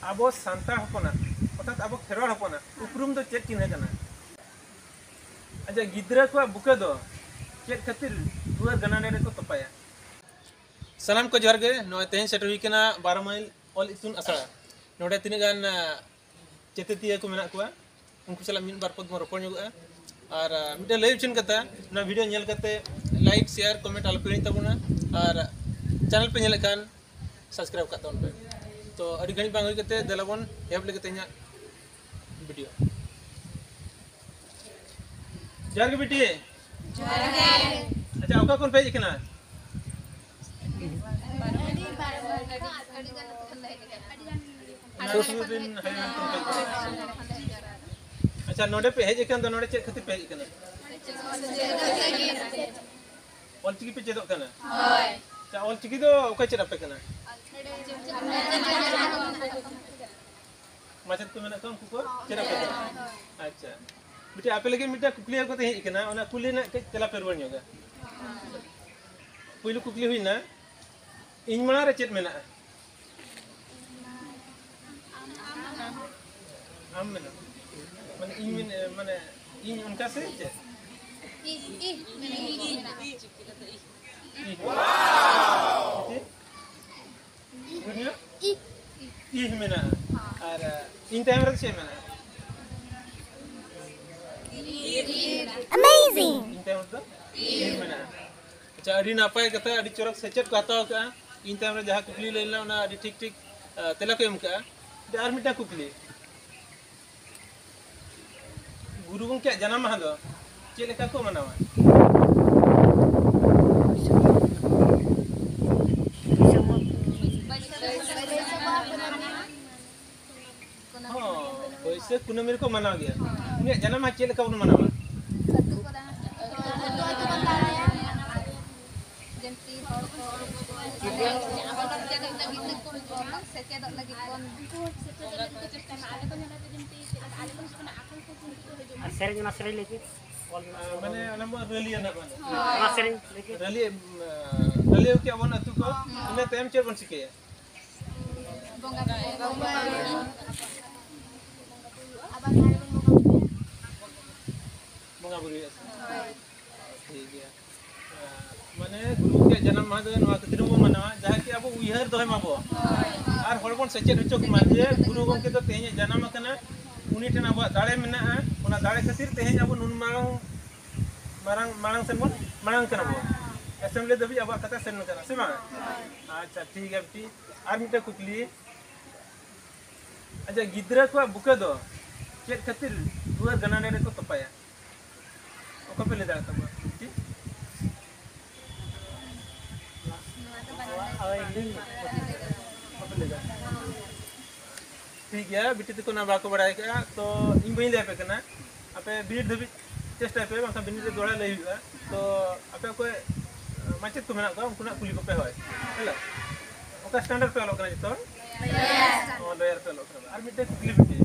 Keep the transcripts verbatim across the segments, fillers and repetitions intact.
ᱟᱵᱚ ᱥᱟᱱᱛᱟᱲ ᱦᱚᱯᱚᱱᱟᱜ, ᱚᱨᱛᱷᱟᱛ ᱟᱵᱚ ᱠᱷᱮᱨᱣᱟᱲ ᱦᱚᱯᱚᱱᱟᱜ ᱩᱯᱨᱩᱢ ᱫᱚ ᱪᱮᱫ ᱪᱤᱱᱦᱟᱹ ᱠᱟᱱᱟ? ᱟᱪᱪᱷᱟ, ᱜᱤᱫᱽᱨᱟᱹ ᱠᱚᱣᱟᱜ ᱵᱩᱠᱟᱹ ᱫᱚ ᱪᱮᱫ ᱠᱷᱟᱹᱛᱤᱨ ᱫᱩᱣᱟᱹᱨ ᱜᱟᱱᱟᱰᱮ ᱨᱮᱠᱚ ᱛᱚᱯᱟᱭᱟ? ᱥᱟᱱᱟᱢ ᱠᱚ ᱡᱚᱦᱟᱨ ᱜᱮ᱾ ᱱᱚᱜᱼᱚᱭ ᱛᱮᱦᱮᱧ ᱥᱮᱴᱮᱨ ᱦᱩᱭ ᱠᱟᱱᱟ ᱵᱟᱨᱚ ᱢᱟᱭᱤᱞ ᱚᱞ ᱤᱛᱩᱱ ᱟᱥᱲᱟ᱾ ᱱᱚᱰᱮ ᱛᱤᱱᱟᱹᱜ ᱜᱟᱱ, ᱟ, ᱪᱮᱛᱮᱛᱤᱭᱟᱹ ᱠᱚ ᱢᱮᱱᱟᱜ ᱠᱚᱣᱟ, ᱩᱱᱠᱩ ᱥᱟᱞᱟᱜ ᱢᱤᱫ ᱵᱟᱨ ᱯᱚᱫ ᱵᱚᱱ ᱨᱚᱯᱚᱲ ᱧᱚᱜᱚᱜᱼᱟ᱾ ᱟᱨ, ᱟ, ᱢᱤᱫᱴᱮᱱ ᱞᱟᱹᱭ ᱩᱪᱷᱟᱹᱱ ᱠᱟᱛᱷᱟ, ᱱᱚᱣᱟ ᱵᱷᱤᱰᱤᱭᱳ ᱧᱮᱞ ᱠᱟᱛᱮ ᱞᱟᱭᱤᱠ, ᱥᱮᱭᱟᱨ, ᱠᱚᱢᱮᱱᱴ ᱟᱞᱚ ᱯᱮ ᱦᱤᱲᱤᱧ ᱛᱟᱵᱚᱱᱟ᱾ ᱟᱨ ᱪᱮᱱᱮᱞ ᱯᱮ ᱧᱮᱞᱮᱫ ᱠᱷᱟᱱ ᱥᱟᱵᱥᱠᱨᱟᱭᱤᱵ ᱠᱟᱜ ᱛᱟᱵᱚᱱ ᱯᱮ᱾ ᱛᱚ ᱟᱹᱰᱤ ᱜᱷᱟᱹᱲᱤᱡ ᱵᱟᱝ ᱦᱩᱭ ᱠᱟᱛᱮ ᱫᱮᱞᱟ ᱵᱚᱱ ᱮᱦᱚᱵ ᱞᱮᱜᱮ ᱛᱮᱦᱮᱧᱟᱜ ᱵᱷᱤᱰᱤᱭᱳ᱾ ᱡᱚᱦᱟᱨ ᱜᱮ ᱵᱤᱴᱤ᱾ ᱡᱚᱦᱟᱨ ᱜᱮ᱾ ᱟᱪᱪᱷᱟ, ᱚᱠᱟ ᱠᱷᱚᱱ ᱯᱮ ᱦᱮᱡ ᱟᱠᱟᱱᱟ? ᱚᱱᱟ ᱥᱩᱨ ᱨᱮᱱ ᱦᱟᱭ ᱦᱟᱭ ᱠᱷᱚᱱ ᱯᱮ ᱦᱮᱡ ᱟᱠᱟᱱᱟ᱾ ᱟᱪᱪᱷᱟ, ᱱᱚᱰᱮ ᱯᱮ ᱦᱮᱡ ᱟᱠᱟᱱ ᱫᱚ, ᱱᱚᱰᱮ ᱪᱮᱫ ᱠᱷᱟᱹᱛᱤᱨ ᱯᱮ ᱦᱮᱡ ᱟᱠᱟᱱᱟ? ᱚᱞᱪᱤᱠᱤ ᱯᱮ ᱪᱮᱫᱚᱜ ᱠᱟᱱᱟ? ᱦᱳᱭ᱾ ᱟᱪᱪᱷᱟ, ᱚᱞᱪᱤᱠᱤ ᱫᱚ ᱚᱠᱚᱭ ᱪᱮᱫ ᱟᱯᱮ ᱠᱟᱱᱟ? ᱢᱟᱪᱮᱫ ᱠᱚ ᱢᱮᱱᱟᱜ ᱠᱚᱣᱟ, ᱩᱱᱠᱩ ᱠᱚ ᱪᱮᱫ ᱟᱯᱮ ᱠᱟᱱᱟ? ᱟᱪᱪᱷᱟ, ᱢᱤᱫᱴᱮᱡ ᱟᱯᱮ ᱞᱟᱹᱜᱤᱫ ᱢᱤᱫᱴᱮᱡ ᱠᱩᱠᱞᱤ ᱟᱹᱜᱩ ᱠᱟᱛᱮ ᱦᱮᱡ ᱟᱠᱟᱱᱟ, ᱚᱱᱟ ᱠᱩᱞᱤ ᱨᱮᱱᱟᱜ ᱠᱟᱹᱡ ᱛᱮᱞᱟ ᱯᱮ ᱨᱩᱣᱟᱹᱲ ᱧᱚᱜᱟ᱾ ᱯᱩᱭᱞᱩ ᱠᱩᱠᱞᱤ ᱦᱩᱭᱱᱟ, ᱤᱧ ᱢᱟᱲᱟᱝ ᱨᱮ ᱪᱮᱫ ᱢᱮᱱᱟᱜᱼᱟ? ᱟᱢ ᱢᱮᱱᱟᱢ᱾ ᱢᱟᱱᱮ ᱤᱧ ᱢᱮᱱ-, ᱢᱟᱱᱮ ᱤᱧ ᱚᱱᱠᱟ ᱥᱮ ᱪᱮᱫ? ᱤᱦ, ᱤᱦ, ᱢᱮᱱᱟᱜᱼᱟ, ᱤᱦ ᱢᱮᱱᱟᱜᱼᱟ᱾ ᱤᱦ᱾ ᱪᱮᱫ? ᱤᱦ᱾ ᱤᱦ ᱢᱮᱱᱟᱜᱼᱟ᱾ ᱟᱨ, ᱟ, ᱤᱧ ᱛᱟᱭᱚᱢ ᱨᱮ ᱪᱮᱫ ᱢᱮᱱᱟᱜᱼᱟ? Amazing! ᱤᱧ ᱛᱟᱭᱚᱢ ᱨᱮᱫᱚ ᱤᱦ ᱢᱮᱱᱟᱜᱼᱟ᱾ ᱟᱪᱪᱷᱟ, ᱟᱹᱰᱤ ᱱᱟᱯᱟᱭ ᱠᱟᱛᱷᱟ, ᱟᱹᱰᱤ ᱪᱚᱨᱚᱠ ᱥᱮᱪᱮᱫ ᱠᱚ ᱦᱟᱛᱟᱣ ᱠᱟᱜᱼᱟ᱾ ᱤᱧ ᱛᱟᱭᱚᱢ ᱨᱮ ᱡᱟᱦᱟᱸ ᱠᱩᱠᱞᱤ ᱞᱟᱹᱭ ᱞᱮᱱᱟ, ᱚᱱᱟ ᱟᱹᱰᱤ ᱴᱷᱤᱠ ᱴᱷᱤᱠ, ᱟ, ᱛᱮᱞᱟ ᱠᱚ ᱮᱢ ᱠᱟᱜᱼᱟ᱾ ᱟᱨ ᱢᱤᱫᱴᱟᱝ ᱠᱩᱠᱞᱤ, ᱜᱩᱨᱩ ᱜᱚᱢᱠᱮᱭᱟᱜ ᱡᱟᱱᱟᱢ ᱢᱟᱦᱟ ᱫᱚ ᱪᱮᱫ ᱞᱮᱠᱟ ᱠᱚ ᱢᱟᱱᱟᱣᱟ? ᱦᱚᱸ, ᱵᱟᱹᱭᱥᱟᱹᱠᱷ ᱠᱩᱱᱟᱹᱢᱤ ᱨᱮᱠᱚ ᱢᱟᱱᱟᱣ ᱜᱮᱭᱟ᱾ ᱩᱱᱤᱭᱟᱜ ᱡᱟᱱᱟᱢ ᱢᱟᱦᱟ ᱪᱮᱫ ᱞᱮᱠᱟ ᱵᱚᱱ ᱢᱟᱱᱟᱣᱟ? ᱡᱮᱢᱛᱤ ᱦᱚᱲ ᱠᱚ ᱥᱮᱪᱮᱫᱚᱜ ᱞᱟᱹᱜᱤᱫ ᱵᱚᱱ ᱟᱨ ᱥᱮᱨᱮᱧ, ᱚᱱᱟ ᱥᱮᱨᱮᱧ ᱞᱟᱹᱭ ᱠᱮᱫ᱾ ᱚᱞ ᱢᱮᱱᱟᱜᱼᱟ᱾ ᱢᱟᱱᱮ ᱚᱱᱟ ᱢᱟ ᱨᱮᱞᱤ ᱨᱮᱱᱟᱜ ᱠᱟᱱᱟ᱾ ᱚᱱᱟ ᱥᱮᱨᱮᱧ ᱞᱟᱹᱭ ᱠᱮᱫ᱾ ᱨᱮᱞᱤ, ᱨᱮᱞᱤ ᱠᱮᱜᱼᱟ ᱵᱚᱱ ᱟᱹᱛᱩ ᱠᱚ, ᱤᱱᱟᱹ ᱛᱟᱭᱚᱢ ᱪᱮᱫ ᱵᱚᱱ ᱪᱤᱠᱟᱹᱭᱟ? ᱵᱚᱸᱜᱟ ᱵᱩᱨᱩ᱾ ᱵᱚᱸᱜᱟ ᱵᱩᱨᱩᱭᱟ ᱥᱮ? ᱴᱷᱤᱠ ᱜᱮᱭᱟ᱾ ᱢᱟᱱᱮ ᱜᱩᱨᱩ ᱜᱚᱢᱠᱮᱭᱟᱜ ᱡᱟᱱᱟᱢ ᱢᱟᱦᱟ ᱫᱚ ᱱᱚᱣᱟ ᱠᱷᱟᱹᱛᱤᱨ ᱵᱚᱱ ᱢᱟᱱᱟᱣᱟ, ᱡᱟᱦᱟᱸ ᱠᱤ ᱟᱵᱚ ᱩᱭᱦᱟᱹᱨ ᱫᱚᱦᱚᱭ ᱢᱟᱵᱚ ᱟᱨ ᱦᱚᱲ ᱵᱚᱱ ᱥᱮᱪᱮᱫ ᱦᱚᱪᱚ ᱠᱚᱢᱟ ᱡᱮ ᱜᱩᱨᱩ ᱜᱚᱢᱠᱮ ᱫᱚ ᱛᱮᱦᱮᱧ ᱮ ᱡᱟᱱᱟᱢ ᱟᱠᱟᱱᱟ, ᱩᱱᱤ ᱴᱷᱮᱱ ᱟᱵᱚᱣᱟᱜ ᱫᱟᱲᱮ ᱢᱮᱱᱟᱜᱼᱟ, ᱚᱱᱟ ᱫᱟᱲᱮ ᱠᱷᱟᱹᱛᱤᱨ ᱛᱮᱦᱮᱧ ᱟᱵᱚ ᱱᱩᱱ ᱢᱟᱨᱟᱝ, ᱢᱟᱨᱟᱝ, ᱢᱟᱲᱟᱝ ᱥᱮᱱ ᱵᱚᱱ ᱢᱟᱲᱟᱝ ᱠᱟᱱᱟ ᱵᱚᱱ᱾ ᱮᱥᱮᱢᱵᱞᱤ ᱫᱷᱟᱹᱵᱤᱡ ᱟᱵᱚᱣᱟᱜ ᱠᱟᱛᱷᱟ ᱥᱮᱱ ᱟᱠᱟᱱᱟ, ᱥᱮ ᱵᱟᱝ? ᱟᱪᱪᱷᱟ, ᱴᱷᱤᱠ ᱜᱮᱭᱟ ᱵᱤᱴᱤ᱾ ᱟᱨ ᱢᱤᱫᱴᱮᱱ ᱠᱩᱠᱞᱤ, ᱟᱪᱪᱷᱟ, ᱜᱤᱫᱽᱨᱟᱹ ᱠᱚᱣᱟᱜ ᱵᱩᱠᱟᱹ ᱫᱚ ᱪᱮᱫ ᱠᱷᱟᱹᱛᱤᱨ ᱫᱩᱣᱟᱹᱨ ᱜᱟᱱᱟᱰᱮ ᱨᱮᱠᱚ ᱛᱚᱯᱟᱭᱟ? ᱚᱠᱚᱭ ᱯᱮ ᱞᱟᱹᱭ ᱫᱟᱲᱮᱭᱟᱜ ᱛᱟᱵᱚᱱᱟ? ᱪᱮᱫ? ᱚᱠᱚᱭ ᱯᱮ ᱞᱟᱹᱭ ᱫᱟᱲᱮᱭᱟᱜᱼᱟ? ᱴᱷᱤᱠ ᱜᱮᱭᱟ, ᱵᱤᱴᱤ ᱛᱟᱠᱚ ᱚᱱᱟ ᱵᱟᱠᱚ ᱵᱟᱲᱟᱭ ᱠᱟᱜᱼᱟ, ᱛᱚ ᱤᱧ ᱵᱟᱹᱧ ᱞᱟᱹᱭ ᱟᱯᱮ ᱠᱟᱱᱟ᱾ ᱟᱯᱮ ᱵᱤᱱᱤᱰ ᱫᱷᱟᱹᱵᱤᱡ ᱪᱮᱥᱴᱟᱭ ᱯᱮ, ᱵᱟᱝᱠᱷᱟᱱ ᱵᱤᱱᱤᱰ ᱨᱮ ᱫᱚᱦᱲᱟ ᱞᱟᱹᱭ ᱦᱩᱭᱩᱜᱼᱟ᱾ ᱛᱚ ᱟᱯᱮ ᱚᱠᱚᱭ ᱢᱟᱪᱮᱫ ᱠᱚ ᱢᱮᱱᱟᱜ ᱠᱚᱣᱟ, ᱩᱱᱠᱩ ᱱᱟᱜ ᱠᱩᱞᱤ ᱠᱚᱯᱮ᱾ ᱦᱳᱭ, ᱦᱮᱞᱳ, ᱚᱠᱟ ᱥᱴᱮᱱᱰᱟᱨᱰ ᱯᱮ ᱚᱞᱚᱜ ᱠᱟᱱᱟ ᱡᱚᱛᱚ ᱦᱚᱲ? ᱚ, ᱞᱚᱭᱟᱨ ᱯᱮ ᱚᱞᱚᱜ ᱠᱟᱱᱟ᱾ ᱟᱨ ᱢᱤᱫᱴᱮᱱ ᱠᱩᱠᱞᱤ ᱵᱤᱴᱤ,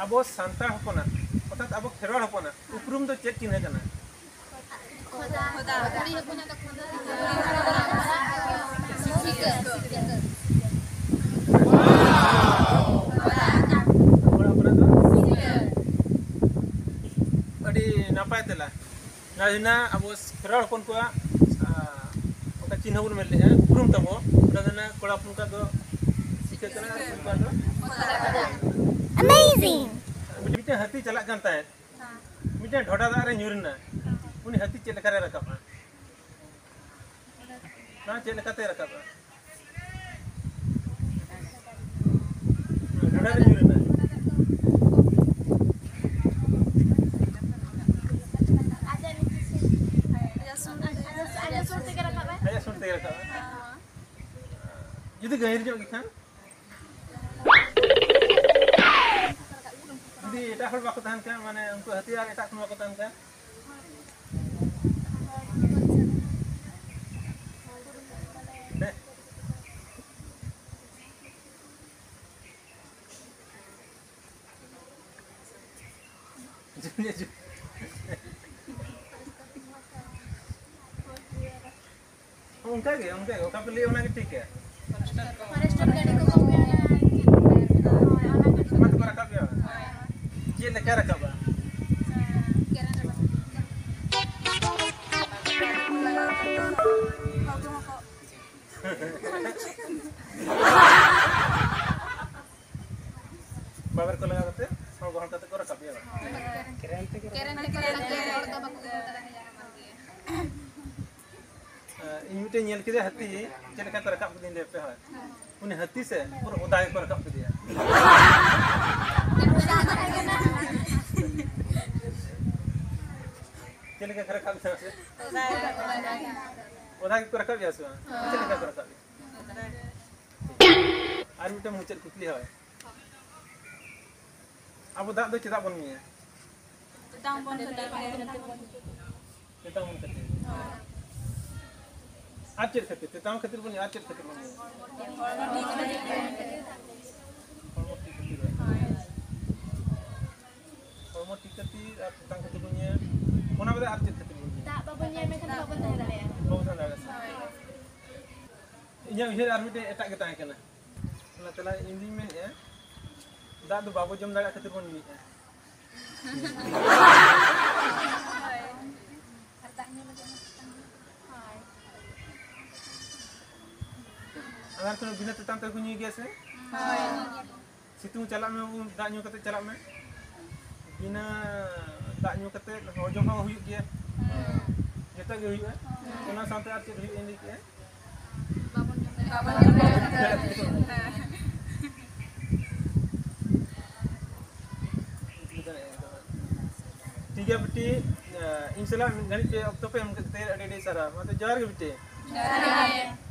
ᱟᱵᱚ ᱥᱟᱱᱛᱟᱲ ᱦᱚᱯᱚᱱᱟᱜ, ᱚᱨᱛᱷᱟᱛ ᱟᱵᱚ ᱠᱷᱮᱨᱣᱟᱲ ᱦᱚᱯᱚᱱᱟᱜ ᱩᱯᱨᱩᱢ ᱫᱚ ᱪᱮᱫ ᱪᱤᱱᱦᱟᱹ ᱠᱟᱱᱟ? ᱠᱷᱚᱫᱟ᱾ ᱠᱩᱲᱤ ᱦᱚᱯᱚᱱᱟᱜ ᱫᱚ ᱠᱷᱚᱫᱟ᱾ ᱠᱚᱲᱟ ᱦᱚᱯᱚᱱᱟᱜ ᱫᱚ? ᱟᱹᱰᱤ ᱱᱟᱯᱟᱭ ᱛᱮᱞᱟ᱾ ᱱᱚᱣᱟ ᱦᱩᱭᱱᱟ ᱟᱵᱚ ᱠᱷᱮᱨᱣᱟᱲ ᱦᱚᱯᱚᱱ ᱠᱚᱣᱟᱜ, ᱟᱸ, ᱚᱠᱟ ᱪᱤᱱᱦᱟᱹ ᱵᱚᱱ ᱢᱮᱱ ᱞᱮᱫᱼᱟ, ᱩᱯᱨᱩᱢ ᱛᱟᱵᱚ᱾ ᱚᱱᱟ ᱫᱚ ᱦᱩᱭᱱᱟ ᱠᱚᱲᱟ ᱦᱚᱯᱚᱱ ᱠᱚᱣᱟᱜ ᱫᱚ ᱥᱤᱠᱟᱹ ᱠᱟᱱᱟ ᱟᱨ ᱠᱩᱲᱤ ᱠᱚᱣᱟᱜ ᱫᱚ? Amazing! ᱢᱤᱫᱴᱮᱱ ᱦᱟᱹᱛᱤ ᱪᱟᱞᱟᱜ ᱠᱟᱱ ᱛᱟᱦᱮᱸᱫ, ᱢᱤᱫᱴᱮᱱ ᱰᱷᱚᱰᱟ ᱫᱟᱜ ᱨᱮ ᱧᱩᱨ ᱮᱱᱟ᱾ ᱩᱱᱤ ᱦᱟᱹᱛᱤ ᱪᱮᱫ ᱞᱮᱠᱟᱨᱮ ᱨᱟᱠᱟᱵᱼᱟ? ᱱᱚᱣᱟ ᱪᱮᱫ ᱞᱮᱠᱟᱛᱮ ᱨᱟᱠᱟᱵᱼᱟ? ᱰᱷᱚᱰᱟ ᱨᱮ ᱧᱩᱨ ᱮᱱᱟ᱾ ᱟᱡᱟᱜ ᱥᱩᱨ ᱛᱮᱜᱮ ᱨᱟᱠᱟᱵᱼᱟᱭ᱾ ᱟᱡᱟᱜ ᱥᱩᱨ ᱛᱮᱜᱮ ᱨᱟᱠᱟᱵᱼᱟ᱾ ᱡᱩᱫᱤ ᱜᱟᱹᱦᱤᱨ ᱧᱚᱜ ᱜᱮ ᱠᱷᱟᱱ, ᱡᱩᱫᱤ ᱮᱴᱟᱜ ᱦᱚᱲ ᱵᱟᱠᱚ ᱛᱟᱦᱮᱱ ᱠᱷᱟᱱ, ᱢᱟᱱᱮ ᱩᱱᱠᱩ ᱦᱟᱹᱛᱤ ᱟᱨ ᱮᱴᱟᱜ ᱠᱷᱚᱱ ᱵᱟᱠᱚ ᱛᱟᱦᱮᱱ ᱠᱷᱟᱱ, ᱫᱮ᱾ ᱚᱱᱠᱟ ᱚᱱᱠᱟ ᱜᱮ, ᱚᱱᱠᱟ ᱜᱮ, ᱚᱠᱟ ᱯᱮ ᱞᱟᱹᱭᱟ ᱚᱱᱟ ᱜᱮ ᱴᱷᱤᱠ ᱜᱮᱭᱟ᱾ ᱯᱷᱚᱨᱮᱥᱴᱟᱨ ᱜᱟᱹᱰᱤ ᱠᱚ ᱠᱚ ᱢᱮᱱᱟ᱾ ᱚᱱᱟ ᱛᱮᱠᱚ ᱨᱟᱠᱟᱵ ᱜᱮᱭᱟ᱾ ᱪᱮᱫ ᱞᱮᱠᱟ ᱨᱟᱠᱟᱵᱼᱟ? ᱵᱟᱵᱮᱨ ᱠᱚ ᱞᱟᱜᱟᱣ ᱠᱟᱛᱮ ᱦᱚᱲ ᱜᱚᱦᱚᱲ ᱠᱟᱛᱮ ᱠᱚ ᱨᱟᱠᱟᱵ ᱜᱮᱭᱟ ᱵᱟᱝ? ᱠᱮᱨᱮᱱ ᱛᱮᱠᱚ ᱨᱟᱠᱟᱵ ᱜᱮᱭᱟ, ᱦᱚᱲ ᱫᱚ ᱵᱟᱠᱚ ᱜᱚᱦᱚᱲ ᱫᱟᱲᱮᱭᱟᱜᱼᱟ᱾ ᱤᱧ ᱢᱤᱫᱴᱮᱱ ᱧᱮᱞ ᱠᱮᱫᱮᱭᱟ ᱦᱟᱹᱛᱤ, ᱪᱮᱫ ᱞᱮᱠᱟ ᱠᱚ ᱨᱟᱠᱟᱵ ᱠᱮᱫᱮᱭᱟ ᱞᱟᱹᱭ ᱯᱮ ᱦᱳᱭ᱾ ᱩᱱᱤ ᱦᱟᱹᱛᱤ ᱥᱮ ᱯᱩᱨᱟᱹ ᱚᱫᱟ ᱜᱮᱠᱚ ᱨᱟᱠᱟᱵ ᱠᱮᱫᱮᱭᱟ᱾ ᱪᱮᱫ ᱞᱮᱠᱟ ᱠᱚ ᱨᱟᱠᱟᱵ ᱠᱮᱫᱮᱭᱟ ᱥᱮ? ᱚᱫᱟ ᱜᱮᱠᱚ ᱨᱟᱠᱟᱵ ᱜᱮᱭᱟ ᱥᱮ ᱵᱟᱝ? ᱪᱮᱫ ᱞᱮᱠᱟ ᱠᱚ ᱨᱟᱠᱟᱵ ᱜᱮᱭᱟ? ᱟᱨ ᱢᱤᱫᱴᱮᱱ ᱢᱩᱪᱟᱹᱫ ᱠᱩᱠᱞᱤ ᱦᱳᱭ᱾ ᱟᱵᱚ ᱫᱟᱜ ᱫᱚ ᱪᱮᱫᱟᱜ ᱵᱚᱱ ᱧᱩᱭᱟ? ᱛᱮᱛᱟᱝ ᱵᱚᱱ ᱠᱷᱟᱹᱛᱤᱨ᱾ ᱛᱮᱛᱟᱝ ᱵᱚᱱ ᱠᱷᱟᱹᱛᱤᱨ᱾ ᱟᱨ ᱪᱮᱫ ᱠᱷᱟᱹᱛᱤᱨ? ᱛᱮᱛᱟᱝ ᱠᱷᱟᱹᱛᱤᱨ ᱵᱚᱱ ᱧᱩᱭᱟ, ᱟᱨ ᱪᱮᱫ ᱠᱷᱟᱹᱛᱤᱨ ᱵᱚᱱ ᱧᱩᱭᱟ? ᱦᱚᱲᱢᱚ ᱴᱷᱤᱠ ᱠᱷᱟᱹᱛᱤᱨ᱾ ᱦᱚᱲᱢᱚ ᱴᱷᱤᱠ ᱠᱷᱟᱹᱛᱤᱨ ᱟᱨ ᱛᱮᱛᱟᱝ ᱠᱷᱟᱹᱛᱤᱨ ᱵᱚᱱ ᱧᱩᱭᱟ᱾ ᱚᱱᱟ ᱵᱟᱫᱮ ᱟᱨ ᱪᱮᱫ ᱠᱷᱟᱹᱛᱤᱨ ᱵᱚᱱ ᱧᱩᱭᱟ? ᱫᱟᱜ ᱵᱟᱵᱚᱱ ᱧᱟᱢ ᱞᱮᱠᱷᱟᱱ ᱵᱟᱵᱚᱱ ᱛᱟᱦᱮᱸ ᱫᱟᱲᱮᱭᱟᱜᱼᱟ᱾ ᱵᱟᱵᱚᱱ ᱛᱟᱦᱮᱸ ᱫᱟᱲᱮᱭᱟᱜᱼᱟ ᱥᱮ? ᱤᱧᱟᱹᱜ ᱩᱭᱦᱟᱹᱨ ᱟᱨ ᱢᱤᱫᱴᱮᱡ ᱮᱴᱟᱜ ᱜᱮ ᱛᱟᱦᱮᱸ ᱠᱟᱱᱟ᱾ ᱚᱱᱟ ᱛᱮᱞᱟ ᱤᱧ ᱫᱩᱧ ᱢᱮᱱᱮᱫᱼᱟ, ᱫᱟᱜ ᱫᱚ ᱵᱟᱵᱚ ᱡᱚᱢ ᱫᱟᱲᱮᱭᱟᱜ ᱠᱷᱟᱹᱛᱤᱨ ᱵᱚᱱ ᱧᱩᱭᱮᱫᱼᱟ᱾ ᱟᱨ ᱠᱳᱱᱳ ᱵᱤᱱᱟᱹ ᱛᱮᱛᱟᱝ ᱛᱮᱠᱚ ᱧᱩᱭ ᱜᱮᱭᱟ ᱥᱮ? ᱥᱤᱛᱩᱝ ᱪᱟᱞᱟᱜ ᱢᱮ, ᱩᱱ ᱫᱟᱜ ᱧᱩ ᱠᱟᱛᱮ ᱪᱟᱞᱟᱜ ᱢᱮ᱾ ᱵᱤᱱᱟᱹ ᱫᱟᱜ ᱧᱩ ᱠᱟᱛᱮ ᱦᱚᱡᱚᱢ ᱦᱚᱸ ᱦᱩᱭᱩᱜ ᱜᱮᱭᱟ᱾ ᱡᱚᱛᱚ ᱜᱮ ᱦᱩᱭᱩᱜᱼᱟ᱾ ᱚᱱᱟ ᱥᱟᱶᱛᱮ ᱟᱨ ᱪᱮᱫ ᱦᱩᱭᱩᱜᱼᱟ ᱤᱧ ᱞᱟᱹᱭ ᱠᱮᱜᱼᱟ? ᱴᱷᱤᱠ ᱜᱮᱭᱟ ᱵᱤᱴᱤ, ᱤᱧ ᱥᱟᱞᱟᱜ ᱢᱤᱫ ᱜᱷᱟᱹᱲᱤᱡ ᱯᱮ ᱚᱠᱛᱚ ᱯᱮ ᱮᱢ ᱠᱮᱫ ᱛᱮ ᱟᱹᱰᱤ ᱟᱹᱰᱤ ᱥᱟᱨᱦᱟᱣ᱾ ᱢᱟ ᱛᱚ ᱡᱚᱦᱟᱨ ᱜᱮ ᱵᱤᱴᱤ᱾ ᱡᱚᱦᱟᱨ ᱜᱮ᱾